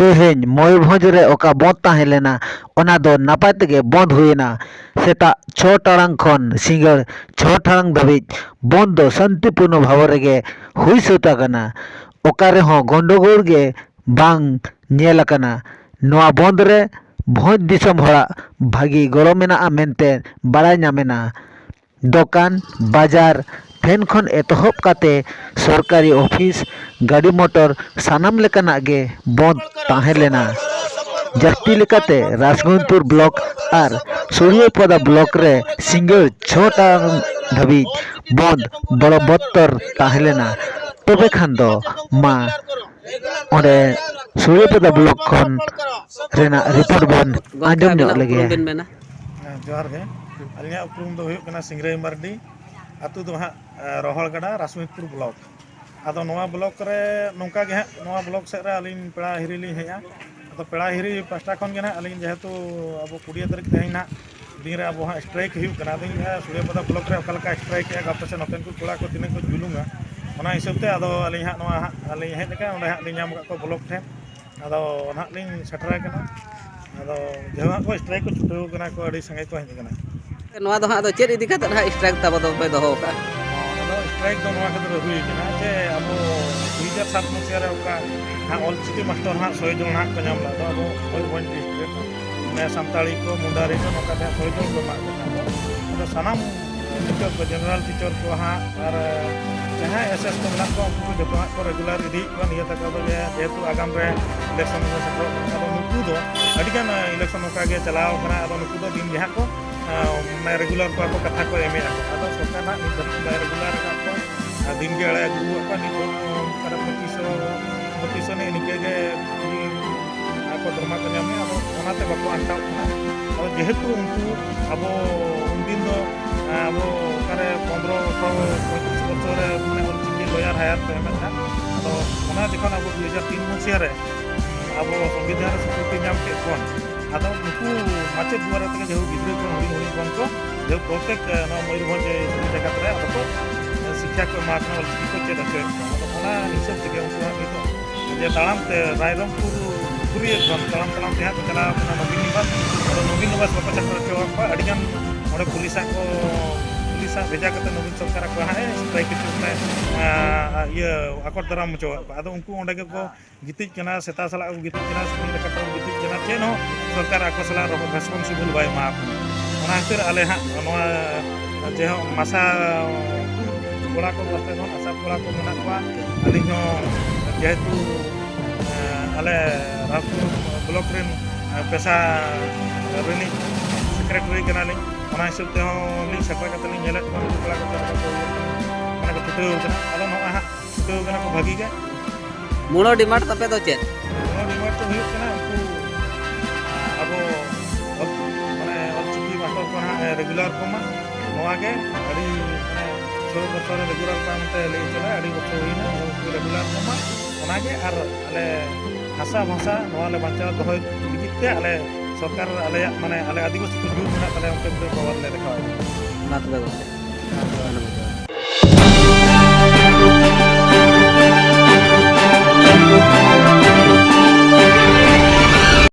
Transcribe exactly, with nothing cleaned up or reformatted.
ᱛᱮᱦᱮᱧ ᱢᱚᱭᱩᱨᱵᱷᱚᱸᱡᱽ ᱨᱮ ᱚᱠᱟ ᱵᱚᱸᱫᱽ ᱛᱟᱦᱮᱸ ᱞᱮᱱᱟ, ᱚᱱᱟ ᱫᱚ ᱱᱟᱯᱟᱭ ᱛᱮᱜᱮ ᱵᱚᱸᱫᱽ ᱦᱩᱭᱮᱱᱟ᱾ ᱥᱮᱛᱟᱜ ᱪᱷᱚ ᱴᱟᱲᱟᱝ ᱠᱷᱚᱱ ᱥᱤᱸᱜᱟᱹᱲ ᱪᱷᱚ ᱴᱟᱲᱟᱝ ᱫᱷᱟᱹᱵᱤᱡ ᱵᱚᱸᱫᱽ ᱫᱚ ᱥᱟᱱᱛᱤᱯᱩᱨᱱᱚ ᱵᱷᱟᱵᱽ ᱨᱮᱜᱮ ᱦᱩᱭ ᱥᱟᱹᱛ ᱟᱠᱟᱱᱟ᱾ ᱚᱠᱟ ᱨᱮᱦᱚᱸ ᱜᱚᱱᱰᱚᱜᱳᱲ ᱜᱮ ᱵᱟᱝ ᱧᱮᱞ ᱟᱠᱟᱱᱟ᱾ ᱱᱚᱣᱟ ᱵᱚᱸᱫᱽ ᱨᱮ ᱵᱷᱚᱸᱡᱽ ᱫᱤᱥᱚᱢ ᱦᱚᱲᱟᱜ ᱵᱷᱟᱹᱜᱤ ᱜᱚᱲᱚ ᱢᱮᱱᱟᱜᱼᱟ ᱢᱮᱱᱛᱮ ᱵᱟᱲᱟᱭ ᱧᱟᱢᱮᱱᱟ᱾ ᱫᱚᱠᱟᱱ, ᱵᱟᱡᱟᱨ ᱴᱷᱮᱱ ᱠᱷᱚᱱ ᱮᱛᱚᱦᱚᱵ ᱠᱟᱛᱮ ᱥᱚᱨᱠᱟᱨᱤ ᱚᱯᱷᱤᱥ, ᱜᱟᱹᱰᱤ ᱢᱚᱴᱚᱨ ᱥᱟᱱᱟᱢ ᱞᱮᱠᱟᱱᱟᱜ ᱜᱮ ᱵᱚᱸᱫᱽ ᱛᱟᱦᱮᱸ ᱞᱮᱱᱟ᱾ ᱡᱟᱹᱥᱛᱤ ᱞᱮᱠᱟᱛᱮ ᱨᱟᱥᱜᱚᱱᱡᱽᱯᱩᱨ ᱵᱞᱚᱠ ᱟᱨ ᱥᱩᱲᱤᱭᱟᱹᱯᱟᱫᱟ ᱵᱞᱚᱠ ᱨᱮ ᱥᱤᱸᱜᱟᱹᱲ ᱪᱷᱚ ᱴᱟᱲᱟᱝ ᱫᱷᱟᱹᱵᱤᱡ ᱵᱚᱸᱫᱽ ᱵᱚᱲᱚᱵᱚᱛᱛᱚᱨ ᱛᱟᱦᱮᱸ ᱞᱮᱱᱟ᱾ ᱛᱚᱵᱮ ᱠᱷᱟᱱ ᱫᱚ ᱢᱟ ᱚᱸᱰᱮ ᱥᱩᱲᱤᱭᱟᱹᱯᱟᱫᱟ ᱵᱞᱚᱠ ᱠᱷᱚᱱ ᱨᱮᱱᱟᱜ ᱨᱤᱯᱳᱨᱴ ᱵᱚᱱ ᱜᱚᱢᱠᱮ, ᱟᱸᱡᱚᱢ ᱧᱚᱜ ᱟᱹᱵᱤᱱᱟᱜ ᱞᱮᱜᱮ᱾ ᱩᱯᱨᱩᱢ ᱵᱮᱱ ᱢᱮᱱᱟ? ᱦᱮᱸ, ᱡᱚᱦᱟᱨ ᱜᱮ᱾ ᱟᱹᱞᱤᱧᱟᱜ ᱩᱯᱨᱩᱢ ᱫᱚ ᱦᱩᱭᱩᱜ ᱠᱟᱱᱟ ᱥᱤᱝᱨᱟᱹᱭ ᱢᱟᱨᱰᱤ᱾ ᱟᱹᱛᱩ ᱫᱚ ᱦᱟᱸᱜ, ᱮ, ᱨᱚᱦᱚᱲᱜᱟᱰᱟ, ᱨᱟᱥᱢᱤᱛᱯᱩᱨ ᱵᱞᱚᱠ᱾ ᱟᱫᱚ ᱱᱚᱣᱟ ᱵᱞᱚᱠ ᱨᱮ ᱱᱚᱝᱠᱟ ᱜᱮ ᱦᱟᱸᱜ, ᱱᱚᱣᱟ ᱵᱞᱚᱠ ᱥᱮᱫ ᱨᱮ ᱟᱹᱞᱤᱧ ᱯᱮᱲᱟ ᱦᱤᱨᱤ ᱞᱤᱧ ᱦᱮᱡᱼᱟ᱾ ᱟᱫᱚ ᱯᱮᱲᱟ ᱦᱤᱨᱤ ᱯᱟᱥᱴᱟ ᱠᱷᱚᱱ ᱜᱮ ᱦᱟᱸᱜ ᱟᱹᱞᱤᱧ, ᱡᱮᱦᱮᱛᱩ ᱟᱵᱚ ᱠᱩᱲᱤᱭᱟᱹ ᱛᱟᱹᱨᱤᱠᱷ ᱛᱮᱦᱮᱧ ᱦᱟᱸᱜ ᱫᱤᱱ ᱨᱮ ᱟᱵᱚ ᱦᱟᱸᱜ ᱥᱴᱨᱟᱭᱤᱠ ᱦᱩᱭᱩᱜ ᱠᱟᱱᱟ, ᱟᱫᱚᱧ ᱞᱟᱹᱭᱟ ᱥᱩᱲᱤᱭᱟᱹᱯᱟᱫᱟ ᱵᱞᱚᱠ ᱨᱮ ᱚᱠᱟ ᱞᱮᱠᱟ ᱥᱴᱨᱟᱭᱤᱠ ᱮᱜᱼᱟ ᱠᱚ, ᱟᱯᱮ ᱥᱮᱫ ᱱᱚᱛᱮᱱ ᱠᱚ ᱠᱚᱲᱟ ᱠᱚ ᱛᱤᱱᱟᱹᱜ ᱠᱚ ᱡᱩᱞᱩᱝᱟ, ᱚᱱᱟ ᱦᱤᱥᱟᱹᱵ ᱛᱮ ᱟᱫᱚ ᱟᱹᱞᱤᱧ ᱦᱟᱸᱜ ᱱᱚᱣᱟ ᱦᱟᱸᱜ ᱟᱹᱞᱤᱧ ᱦᱮᱡ ᱟᱠᱟᱱᱟ, ᱚᱸᱰᱮ ᱦᱟᱸᱜ ᱞᱤᱧ ᱧᱟᱢ ᱟᱠᱟᱫ ᱠᱚᱣᱟ ᱵᱞᱚᱠ ᱴᱷᱮᱱ᱾ ᱟᱫᱚ ᱱᱟᱦᱟᱜ ᱞᱤᱧ ᱥᱮᱴᱮᱨ ᱟᱠᱟᱱᱟ᱾ ᱟᱫᱚ ᱡᱟᱦᱟᱸ ᱠᱚ ᱥᱴᱨᱟᱭᱤᱠ ᱠᱚ ᱪᱷᱩᱴᱟᱹᱣ ᱠᱟᱱᱟ ᱠᱚ, ᱟᱹᱰᱤ ᱥᱟᱸᱜᱮ ᱠᱚ ᱦᱮᱡ ᱟᱠᱟᱱᱟ᱾ ᱱᱚᱣᱟ ᱫᱚ ᱦᱟᱸᱜ ᱟᱫᱚ ᱪᱮᱫ ᱤᱫᱤ ᱠᱟᱛᱮ ᱦᱟᱸᱜ ᱥᱴᱨᱟᱭᱤᱠ ᱛᱟᱵᱚ ᱫᱚ ᱯᱮ ᱫᱚᱦᱚ ᱠᱟᱜᱼᱟ? ᱟᱫᱚ ᱥᱴᱨᱟᱭᱤᱠ ᱫᱚ ᱱᱚᱣᱟ ᱠᱷᱟᱹᱛᱤᱨ ᱦᱩᱭ ᱠᱟᱱᱟ ᱡᱮ ᱟᱵᱚ ᱫᱩ ᱦᱟᱡᱟᱨ ᱥᱟᱛ ᱢᱩᱪᱟᱹᱫ ᱨᱮ ᱚᱠᱟ ᱦᱟᱸᱜ ᱚᱞᱪᱤᱠᱤ ᱢᱟᱥᱴᱟᱨ ᱦᱟᱸᱜ ᱥᱚᱭ ᱡᱚᱱ ᱦᱟᱸᱜ ᱠᱚ ᱧᱟᱢ ᱞᱮᱫ ᱫᱚ ᱟᱵᱚ ᱢᱚᱭᱩᱨᱵᱷᱚᱸᱡᱽ ᱰᱤᱥᱴᱨᱤᱠᱴ ᱨᱮ, ᱢᱟᱱᱮ ᱥᱟᱱᱛᱟᱲᱤ ᱠᱚ, ᱢᱩᱱᱰᱟᱨᱤ ᱠᱚ, ᱱᱚᱝᱠᱟ ᱛᱮ ᱦᱟᱸᱜ ᱥᱚᱭ ᱡᱚᱱ ᱠᱚ ᱮᱢᱟᱜ ᱠᱚ ᱛᱟᱦᱮᱸᱫ ᱫᱚ᱾ ᱟᱫᱚ ᱥᱟᱱᱟᱢ ᱴᱤᱪᱟᱨ ᱠᱚ, ᱡᱮᱱᱟᱨᱮᱞ ᱴᱤᱪᱟᱨ ᱠᱚ ᱦᱟᱸᱜ ᱟᱨ ᱡᱟᱦᱟᱸᱭ ᱮᱥ ᱮᱥ ᱠᱚ ᱢᱮᱱᱟᱜ ᱠᱚᱣᱟ, ᱩᱱᱠᱩ ᱠᱚ ᱡᱚᱛᱚ ᱦᱟᱸᱜ ᱠᱚ ᱨᱮᱜᱩᱞᱟᱨ ᱤᱫᱤᱭᱮᱫ ᱠᱚᱣᱟ᱾ ᱱᱤᱭᱟᱹ ᱛᱟᱠᱚ ᱫᱚ ᱡᱮ-, ᱡᱮᱦᱮᱛᱩ ᱟᱜᱟᱢ ᱨᱮ ᱤᱞᱮᱠᱥᱚᱱ ᱠᱚ ᱥᱮᱴᱮᱨᱚᱜ ᱠᱟᱱᱟ, ᱟᱫᱚ ᱱᱩᱠᱩ ᱫᱚ ᱟᱹᱰᱤᱜᱟᱱ ᱤᱞᱮᱠᱥᱚᱱ ᱱᱚᱝᱠᱟ ᱜᱮ ᱪᱟᱞᱟᱣ ᱠᱟᱱᱟ᱾ ᱟᱫᱚ ᱱᱩᱠᱩ ᱫᱚ ᱫᱤᱱ ᱜᱮ ᱦᱟᱸᱜ ᱠᱚ, ᱟᱸ, ᱢᱟᱱᱮ ᱨᱮᱜᱩᱞᱟᱨ ᱠᱚᱣᱟ ᱠᱚ, ᱠᱟᱛᱷᱟ ᱠᱚ ᱮᱢᱮᱫᱼᱟ ᱠᱚ᱾ ᱟᱫᱚ ᱥᱚᱨᱠᱟᱨ ᱦᱟᱸᱜ ᱱᱤᱛ ᱫᱷᱟᱹᱵᱤᱡ ᱵᱟᱭ ᱨᱮᱜᱩᱞᱟᱨ ᱟᱠᱟᱫ ᱠᱚᱣᱟ᱾ ᱟᱨ ᱫᱤᱱ ᱜᱮ ᱮᱲᱮ ᱟᱹᱜᱩ ᱟᱠᱟᱫ ᱠᱚᱣᱟ᱾ ᱱᱤᱛᱚᱜ ᱚᱠᱟᱨᱮ ᱯᱚᱸᱪᱤᱥ ᱥᱚ, ᱯᱚᱸᱪᱤᱥ ᱥᱚ ᱱᱤᱝᱠᱟᱹ ᱜᱮ ᱟᱠᱚ ᱫᱚᱨᱢᱟ ᱠᱚ ᱧᱟᱢᱮᱫᱼᱟ, ᱟᱫᱚ ᱚᱱᱟᱛᱮ ᱵᱟᱠᱚ ᱟᱱᱴᱟᱣᱚᱜ ᱠᱟᱱᱟ᱾ ᱟᱫᱚ ᱡᱮᱦᱮᱛᱩ ᱩᱱᱠᱩ ᱟᱵᱚ ᱩᱱᱫᱤᱱ ᱫᱚ, ᱟᱵᱚ ᱚᱠᱟᱨᱮ ᱯᱚᱱᱨᱚ, ᱟᱴᱷᱨᱚ, ᱯᱚᱸᱭᱛᱨᱤᱥ ᱵᱚᱪᱷᱚᱨ ᱨᱮ ᱢᱟᱱᱮ ᱚᱞᱪᱤᱠᱤ ᱞᱚᱭᱟᱨ ᱦᱟᱭᱟᱨ ᱠᱚ ᱮᱢᱮᱫ ᱛᱟᱦᱮᱸᱫ᱾ ᱟᱫᱚ ᱚᱱᱟ ᱡᱚᱠᱷᱚᱱ ᱟᱵᱚ ᱫᱩ ᱦᱟᱡᱟᱨ ᱛᱤᱱ ᱢᱩᱪᱟᱹᱫ ᱨᱮ ᱟᱵᱚ ᱥᱚᱝᱵᱤᱫᱷᱟᱱ ᱨᱮ ᱥᱤᱠᱨᱤᱛᱤ ᱧᱟᱢ ᱠᱮᱫ ᱵᱚᱱ, ᱟᱫᱚ ᱩᱱᱠᱩ ᱢᱟᱪᱮᱫ ᱫᱩᱣᱟᱨᱟ ᱛᱮᱜᱮ ᱡᱮᱦᱮᱛᱩ ᱜᱤᱫᱽᱨᱟᱹ ᱠᱚ ᱦᱩᱰᱤᱧ ᱦᱩᱰᱤᱧ ᱠᱷᱚᱱ ᱠᱚ ᱡᱮᱦᱮᱛᱩ ᱯᱨᱚᱛᱮᱠ, ᱮ, ᱱᱚᱣᱟ ᱢᱚᱭᱩᱨᱵᱷᱚᱸᱡᱽ ᱡᱟᱭᱜᱟ ᱨᱮ ᱟᱫᱚ ᱠᱚ, ᱮ, ᱥᱤᱠᱠᱷᱟ ᱠᱚ ᱮᱢᱟ ᱠᱚ ᱠᱟᱱᱟ, ᱚᱞᱪᱤᱠᱤ ᱠᱚ ᱪᱮᱫ ᱦᱚᱪᱚᱭᱮᱫ ᱠᱚᱣᱟ᱾ ᱟᱫᱚ ᱚᱱᱟ ᱦᱤᱥᱟᱹᱵ ᱛᱮᱜᱮ ᱩᱱᱠᱩ ᱦᱟᱸᱜ ᱱᱤᱛᱚᱜ ᱡᱮ ᱛᱟᱲᱟᱢ ᱛᱮ ᱨᱟᱭᱨᱚᱝᱯᱩᱨ ᱯᱩᱨᱤᱭᱟᱹ ᱠᱚᱣᱟ᱾ ᱛᱟᱲᱟᱢ ᱛᱟᱲᱟᱢ ᱛᱮ ᱦᱟᱸᱜ ᱠᱚ ᱪᱟᱞᱟᱣ ᱠᱟᱱᱟ ᱱᱚᱵᱤᱱ ᱱᱤᱵᱟᱥ᱾ ᱟᱫᱚ ᱱᱚᱵᱤᱱ ᱱᱤᱵᱟᱥ ᱵᱟᱠᱚ ᱥᱮᱴᱮᱨ ᱦᱚᱪᱚ ᱟᱠᱟᱫ ᱠᱚᱣᱟ᱾ ᱟᱹᱰᱤᱜᱟᱱ ᱚᱸᱰᱮ ᱯᱩᱞᱤᱥᱟᱜ ᱠᱚ, ᱯᱩᱞᱤᱥᱟᱜ ᱵᱷᱮᱡᱟ ᱠᱟᱛᱮ ᱱᱚᱵᱤᱱ ᱥᱚᱨᱠᱟᱨᱟᱜ ᱠᱚ ᱦᱟᱸᱜ ᱮ strike ᱦᱚᱪᱚ ᱠᱟᱱᱟ, ᱟᱸ, ᱤᱭᱟᱹ, ᱟᱠᱚᱴ ᱫᱟᱨᱟᱢ ᱦᱚᱪᱚ ᱟᱠᱟᱫ ᱠᱚᱣᱟ᱾ ᱟᱫᱚ ᱩᱱᱠᱩ ᱚᱸᱰᱮ ᱜᱮᱠᱚ ᱜᱤᱛᱤᱡ ᱠᱟᱱᱟ, ᱥᱮᱛᱟ ᱥᱟᱞᱟᱜ ᱠᱚ ᱜᱤᱛᱤᱡ ᱠᱟᱱᱟ, ᱥᱤᱢ ᱞᱮᱠᱟ ᱠᱚ ᱜᱤᱛᱤᱡ ᱠᱟᱱᱟ, ᱪᱮᱫ ᱦᱚᱸ ᱥᱚᱨᱠᱟᱨ ᱟᱠᱚ ᱥᱟᱞᱟᱜ ᱨᱚ-, responsible ᱵᱟᱭ ᱮᱢᱟ ᱠᱚ ᱠᱟᱱᱟ᱾ ᱚᱱᱟ ᱠᱷᱟᱹᱛᱤᱨ ᱟᱞᱮ ᱦᱟᱸᱜ ᱱᱚᱣᱟ ᱡᱮ ᱦᱚᱸ ᱢᱟᱥᱟ ᱠᱚᱲᱟ ᱠᱚ ᱯᱟᱥᱴᱟ ᱠᱷᱚᱱ ᱟᱥᱟ ᱠᱚᱲᱟ ᱠᱚ ᱢᱮᱱᱟᱜ ᱠᱚᱣᱟ, ᱟᱹᱞᱤᱧ ᱦᱚᱸ ᱡᱮᱦᱮᱛᱩ, ᱮᱸ, ᱟᱞᱮ ᱨᱟᱢᱯᱩᱨ ᱵᱞᱚᱠ ᱨᱮᱱ, ᱮᱸ, ᱯᱮᱥᱟ ᱨᱤᱱᱤᱡ ᱥᱮᱠᱨᱮᱴᱟᱨᱤ ᱠᱟᱱᱟᱞᱤᱧ, ᱚᱱᱟ ᱦᱤᱥᱟᱹᱵ ᱛᱮᱦᱚᱸ ᱞᱤᱧ ᱥᱮᱴᱮᱨ ᱠᱟᱛᱮ ᱞᱤᱧ ᱧᱮᱞᱮᱫ ᱠᱚᱣᱟ ᱱᱩᱠᱩ ᱠᱚᱲᱟ ᱠᱚ ᱪᱮᱫ ᱞᱮᱠᱟ ᱠᱚ ᱤᱭᱟᱹᱜ ᱠᱟᱱᱟ, ᱢᱟᱱᱮ ᱠᱚ ᱪᱷᱩᱴᱟᱹᱣ ᱠᱟᱱᱟ᱾ ᱟᱫᱚ ᱱᱚᱜᱼᱚᱭ ᱦᱟᱸᱜ ᱪᱷᱩᱴᱟᱹᱣ ᱠᱟᱱᱟ ᱠᱚ ᱵᱷᱟᱹᱜᱤ ᱜᱮ᱾ ᱢᱩᱬ ᱰᱤᱢᱟᱱᱰ ᱛᱟᱯᱮ ᱫᱚ ᱪᱮᱫ? ᱢᱩᱬ ᱰᱤᱢᱟᱱᱰ ᱫᱚ ᱦᱩᱭᱩᱜ ᱠᱟᱱᱟ ᱩᱱᱠᱩ ᱟᱵᱚ ᱚᱞ-, ᱢᱟᱱᱮ ᱚᱞᱪᱤᱠᱤ ᱢᱟᱥᱴᱟᱨ ᱠᱚ ᱱᱟᱦᱟᱜ ᱨᱮᱜᱩᱞᱟᱨ ᱠᱚᱢᱟ, ᱱᱚᱣᱟ ᱜᱮ ᱟᱹᱰᱤ ᱢᱟᱱᱮ ᱪᱷᱚ ᱵᱚᱪᱷᱚᱨ ᱨᱮᱜᱩᱞᱟᱨ ᱠᱚ ᱢᱮᱱᱛᱮ ᱞᱟᱹᱭ ᱦᱚᱪᱚ ᱞᱮᱫ, ᱟᱹᱰᱤ ᱵᱚᱪᱷᱚᱨ ᱦᱩᱭᱱᱟ, ᱟᱫᱚ ᱩᱱᱠᱩ ᱨᱮᱜᱩᱞᱟᱨ ᱠᱚᱢᱟ, ᱚᱱᱟ ᱜᱮ᱾ ᱟᱨ ᱟᱞᱮ ᱵᱷᱟᱥᱟ ᱵᱷᱟᱥᱟ ᱱᱚᱣᱟ ᱞᱮ ᱵᱟᱧᱪᱟᱣ ᱫᱚᱦᱚᱭ ᱞᱟᱹᱜᱤᱫ ᱛᱮ ᱟᱞᱮ ᱥᱚᱨᱠᱟᱨ ᱟᱞᱮᱭᱟᱜ ᱢᱟᱱᱮ ᱟᱞᱮ ᱟᱹᱫᱤᱵᱟᱹᱥᱤ ᱠᱚ ᱡᱩᱨ ᱢᱮᱱᱟᱜ ᱛᱟᱞᱮᱭᱟ, ᱚᱱᱛᱮ ᱢᱤᱫᱴᱮᱱ power ᱞᱮ ᱫᱮᱠᱷᱟᱣᱟ᱾ ᱢᱟ ᱛᱚᱵᱮ ᱜᱚᱢᱠᱮ, ᱫᱷᱚᱱᱱᱚᱵᱟᱫ᱾